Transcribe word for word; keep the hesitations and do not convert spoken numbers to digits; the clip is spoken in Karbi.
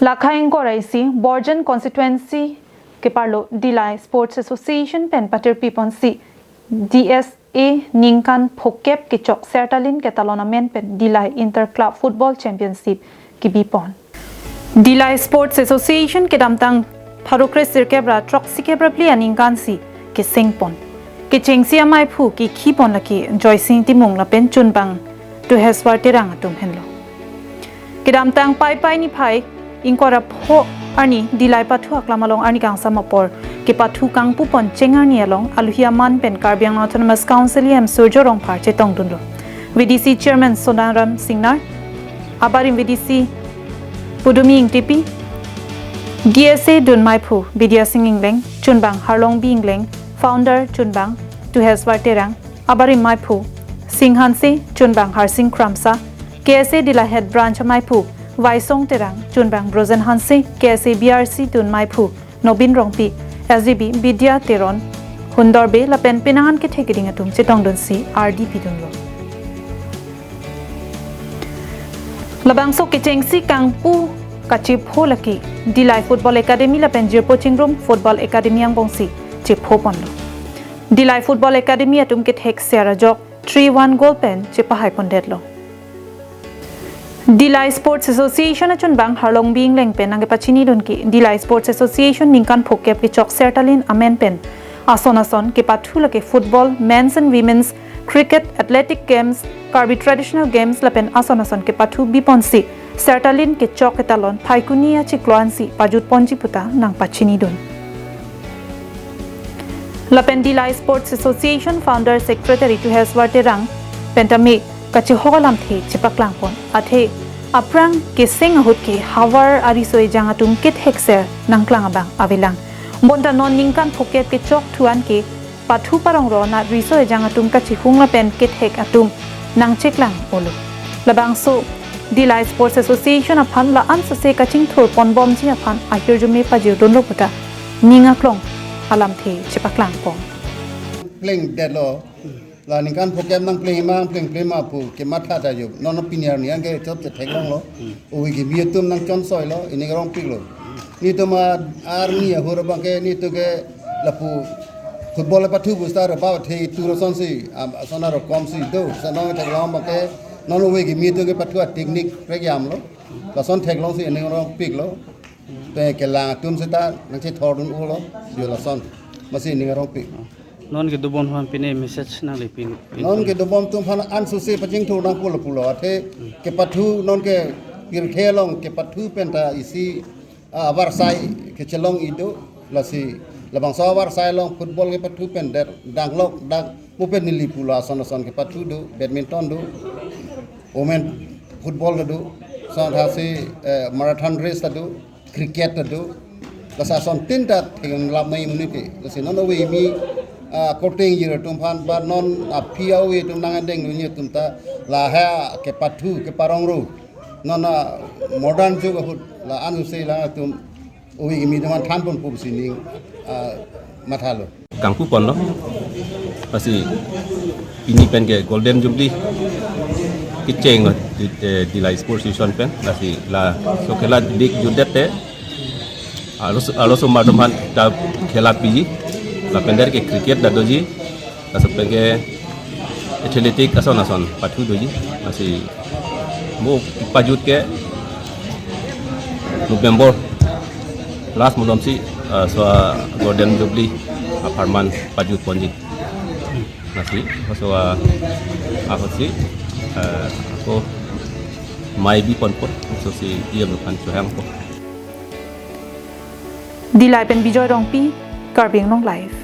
Lakha ingkoi ra isi Borjan constituency keparlo Dillai Sports Association pen patirpi ponsi D S A ningkan phokep kechok sertalin ketalon amen pen Dillai Inter Club Football Championship kebi pon. Dillai Sports Association kedamtang pharo kresirkep ra throksi kep ra phli aningkan si keseng pon. Kechengsi amaiphu kekhi pon lake Joysing Timung lapen chunbang Tuheswar Terang atum henlo. Kedamtang Paipai niphai ingkoi ra pho arni Dillai pathu aklam along arni kangsam apor kepathu kangpu pon cheng arni along aluhi aman pen Karbi Anglong Autonomous Council E M Surjya Rongphar chetongdunlo. V D C Chairman Sonam Singnar, abarim V D C Pudumi Ingtipi, D S A dunmaiphu Bidya Sing Engleng, chunbang Harlongbi Engleng, founder chunbang Tuheswar Terang, abarim maiphu Sing Hanse, chunbang Harsing Kramsa, K S A Dillai Head Branch maiphu Vaisong Terang, chunbang Brojen Hanse, K S A B R C dunmaiphu Nobin Rongpi, S D B Bidya Teron, Hundor Bey lapen penang an kethek keding atum chetongdunsi ardi pidunlo. Labangso kechengsi kangpu kachepho lake Dillai Football Academy lapen Jirpo Chingrum Football Academy angbongsi chepho ponlo. Dillai Football Academy atum kethek ser ajok three one goal pen chepahai pondetlo. Dillai Sports Association achunbang Harlongbi Engleng pen nangkepachinidun ke Dillai Sports Association ningkan phokep kechok sertalin amen pen ason ason kepathu lake football, men's and women's, cricket, athletic games, Karbi traditional games lapen ason ason kepathu biponsi sertalin kechok ketalon Phaikuni achiklo ansi pajut ponji puta nangpachinidun. Lapen Dillai Sports Association founder secretary Tuheswar Terang pen tame kachihok alamthe chepaklang pon. Athe aphrang keseng ahut ke havar ariso ejang atum kethek ser nangklang abang avelang. Bonta non ningkan phokep kechok thu an ke pathu parong ro na riso ejang atum kachihung lapen kethek atum nangcheklang olo. Labangso Dillai Sports Association aphan la-an sose kachingthur ponbomji aphan ahirjume pajirdunlo puta ning aklong alamthe chepaklang pon. Plengdetlo. La ningkan phokep nangpleng ma, plengpleng ma pu kematha ta jo. Non pini arni anke chop chetheklonglo. Ove kimi atum nangchonsoilo, ining arongpiklo. Nelitum arni ahur abangke nelitum ke lapu football pathu pu star ba the tu ro sonsi, am, ason aro komsi do, sa non theklong abangke non ove kimi atum kepathu a-technique prekjamlo. Lason theklongsi ining arongpiklo. Pe kelang atum seta nangchethordun ulo, jo lason. Masi ining arongpik. Non kedobom aphan pine message nanglepin. Non kedobom atum aphan ansose pachingthur nangpulo pulo. Athe kepathu non ke pirthe along kepathu pen ta isi, ah, avarsai kechelong ido, lasi labangso avarsai along football kepathu pen der danglok dang mu pen neli pulo ason ason kepathu do, badminton do, women football do, sangthasi, eh, marathon race do, cricket do. Lasi ason tin ta theklap nai monit ke. Lasi non ove kimi, ah, korte ingjir atum aphan ba non aphi ove atum nangdengdunji atum ta lahai kepathu keparong ro. Non a modern jug ahut la-an sose la atum ove kimi atum aphan than ponpo pusi ning, ah, mathalo. Kangpu ponlo. Lasi pini pen ke Golden Jubilee kecheng di, eh, Dillai Sports Association pen. Lasi laso khela dik jutdet te arloso, arloso matum aphan ta khela piji. Lapen der ke cricket ta doji. Laso pen ke athletic ason ason pathu doji. Lasi mo pajut ke November last malomsi, ah, so, ah, Golden Jubilee apharman pajut ponji. Lasi, so, ah, ahutsi, ah, ako mai bi ponpo, so si dia bukan suhang po. Dillai pen Bijoy Rongpi, Karbi Anglong Live.